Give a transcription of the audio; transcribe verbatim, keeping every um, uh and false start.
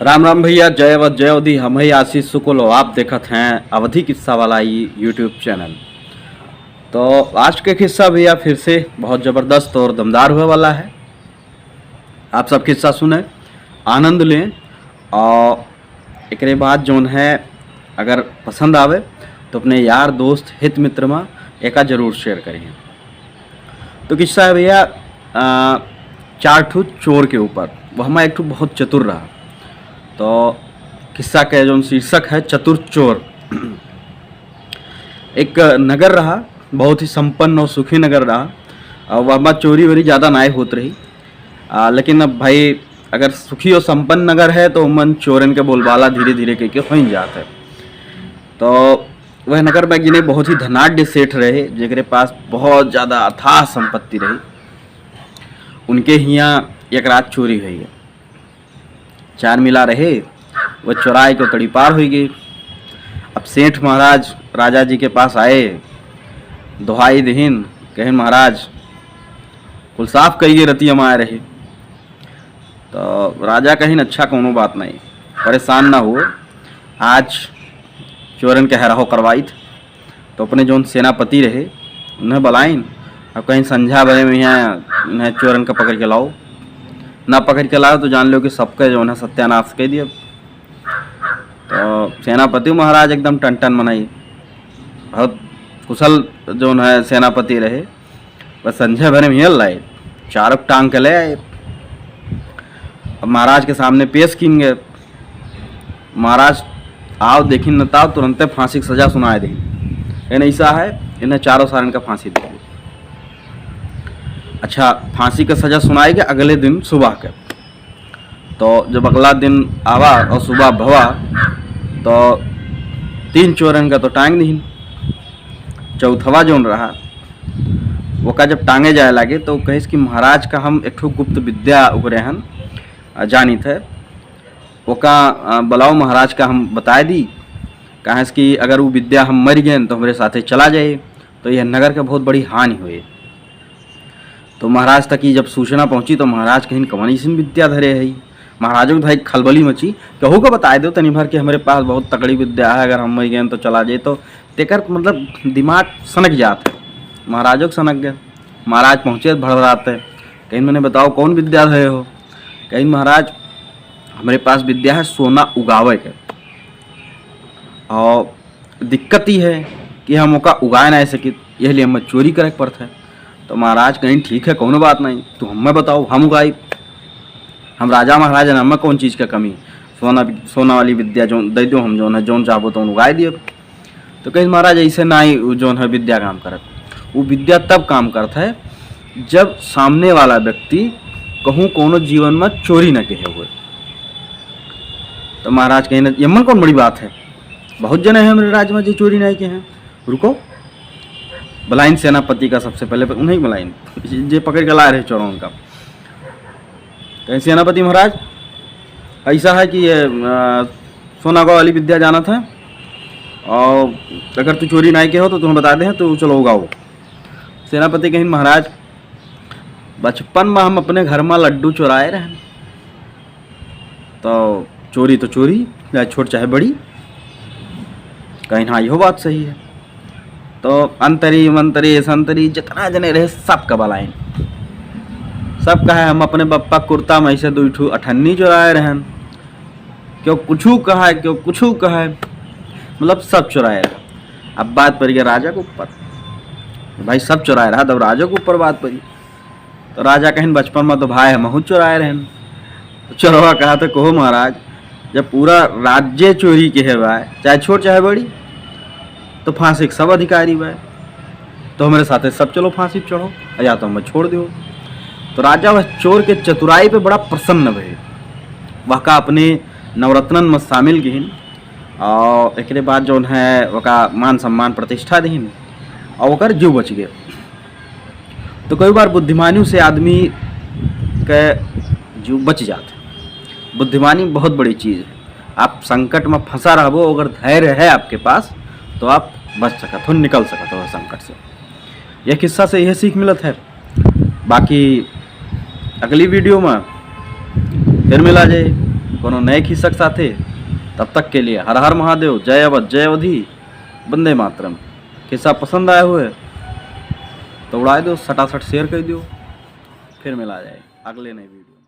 राम राम भैया, जय अवध, जय अवधी। हम ही आशीष शुक्ल और आप देखत हैं अवधी किस्सा वाला ई YouTube channel। तो आज के किस्सा भैया फिर से बहुत ज़बरदस्त और दमदार हुए वाला है। आप सब किस्सा सुने, आनंद लें और एकरे बाद जौन है, अगर पसंद आवे तो अपने यार दोस्त हित मित्र में एका जरूर share करिए। तो किस्सा है भैया, अ, चार ठो चोर के ऊपर। वहमा एक ठो बहुत चतुर रहा। तो किस्सा के जौन शीर्षक है चतुर चोर। एक नगर रहा, बहुत ही संपन्न और सुखी नगर रहा, और वहमा चोरी वोरी ज़्यादा नाई होत रही। आ, लेकिन अब भाई, अगर सुखी और संपन्न नगर है तो उमन चोरन के बोलबाला धीरे धीरे कइके होइन जात है। तो वह नगर में एक जने बहुत ही धनाढ्य सेठ रहे, जेकरे पास बहुत ज़्यादा अथाह संपत्ति रही। उनके हियाँ एक रात चोरी हुई है। चार मिला रहे, वह चोराए के तड़ी पार हुई गई। अब सेठ महाराज राजा जी के पास आए, दोहाई दिहिन, कहिन, "महाराज, कुल साफ कइके रतिया में आए रहे।" तो राजा कहिन, "अच्छा, कौनो बात नहीं, परेशान ना हो, आज चोरन के हराहो करवाइत।" तो अपने जौन सेनापति रहे, उन्हें बुलाइन, अब कहिन, "संझा भरे में यहाँ उन्हें चोरन का पकड़ के लाओ, ना पकड़ के लाओ तो जान लो कि सबके जौन है सत्यानाश कर दिया।" तो सेनापति महाराज एकदम टन टन मनाई, बहुत कुशल जौन है सेनापति रहे, बस संझा भरे में हियल लाए, चारों टांग के ले आए। अब महाराज के सामने पेश किन गए। महाराज आओ देखिन न ताओ, तुरंते फांसी की सजा सुनाए दें। इन्हें ऐसा है, इन्हें चारों सारन का फांसी दे दे। अच्छा, फांसी का सजा सुनाए के अगले दिन सुबह के, तो जब अगला दिन आवा और सुबह भवा, तो तीन चोरन का तो टांग दिहिन। चौथवा जौन रहा, ओका जब टांगे जाए लागे, तो कहिस कि "महाराज का हम एक ठो गुप्त विद्या ओकरे हन, अ, जानित है, ओका, अ, बुलाओ महाराज का हम बताए दी, काहे से कि अगर वो विद्या हम मर गए तो हमरे साथे चला जाए, तो यह नगर के बहुत बड़ी हानि होए।" तो महाराज तक ई जब सूचना पहुँची तो महाराज कहिन, "कवन अइसन विद्या धरे है?" महाराजो के भाई खलबली मची, "केहू का बताए दो तनी भर के हमरे पास बहुत तगड़ी विद्या है, अगर हम मर गए तो चला जाए।" तो तेकर मतलब दिमाग सनक जात है, महाराजो के सनक गए। महाराज पहुँचे भड़भड़ाते, कहिन, "मने बताओ कौन विद्या धरे हो?" कहिन, "महाराज, हमरे पास विद्या है सोना उगावे के, और दिक्कत ई है कि हम ओका उगाए नाहीं सकित, यह लिए हमें चोरी करे के पड़त है।" तो महाराज कहिन, "ठीक है, कौनो बात नहीं, तू हमें बताओ, हम उगाई। हम राजा महाराज हैं, हमें कौन चीज का कमी? सोना, सोना वाली विद्या जौन दे दो, हम जौन है, जौन चाहबो तौन उगाए दिए।" तो कहिन, "महाराज, ऐसे नाहीं, उ जौन है विद्या काम करत, वो विद्या तब काम करत है जब सामने वाला व्यक्ति कहूँ कौनो जीवन में चोरी न किहे हुए।" तो महाराज कहिन, "एमन कौन बड़ी बात है, बहुत जने हैं हमरे राज में जो चोरी नाहीं किहे हैं।" रुको, बुलाइन सेनापति का, सबसे पहले उन्हें बुलाइन, जे पकड़ के ला रहे चोरों का। कहिन, "सेनापति महाराज, ऐसा है कि ये, अ, सोना उगावे वाली विद्या जानत है, और अगर तू चोरी नाहीं किहे हो तो तुम्हें बता दे, तो चलो उगाओ।" सेनापति कहिन, "महाराज, बचपन में हम अपने घर में लड्डू चुराए रहन, तो चोरी तो चोरी, चाहे छोट चाहे बड़ी।" कहिन, "हाँ, इहो बात सही है।" तो अंतरी मंतरी संतरी जितना जने रहे, सब का बुलाइन, सब कहे, "हम अपने बप्पा कुर्ता में से दुई ठू अठन्नी चुराए रहन।" क्यों कुछू कहा है, क्यों कुछू कहा है, मतलब सब चुराए रहा। अब बात पड़ गया राजा के ऊपर, भाई सब चुराए रहा, तब राजा के ऊपर बात पड़ी। तो राजा कहिन, "बचपन में तो भाई हमहू चुराए रहन।" तो चोरवा कहा, "तो कहो महाराज, जब पूरा राज्य चोरी किहे बा, चाहे छोट चाहे बड़ी, तो फांसी के सब अधिकारी बा, तो हमरे साथे सब चलो फांसी पे चढ़ो, या तो हमें छोड़ दो।" तो राजा वह चोर के चतुराई पे बड़ा प्रसन्न भए, वह का अपने नवरत्नन में शामिल किहिन, और एकरे बाद जौन है ओका मान सम्मान प्रतिष्ठा दिहिन, और ओकर जीव बच गए। तो कई बार बुद्धिमानी से आदमी के जीव बच जात है। बुद्धिमानी बहुत बड़ी चीज़ है। आप संकट में फंसा रहबो, अगर धैर्य है आपके पास, तो आप बच सकत हो, निकल सकत हो संकट से। यह किस्सा से यह सीख मिलत है। बाकी अगली video में फिर मिला जाए। कोनो नए खिस्सा के साथे, तब तक के लिए हर हर महादेव, जय अवध, जय अवधी, वंदे मातरम। खिस्सा पसंद आया हुए तो उड़ाए दो, सटासट share कर दो। फिर मिला जाए अगले नए video में।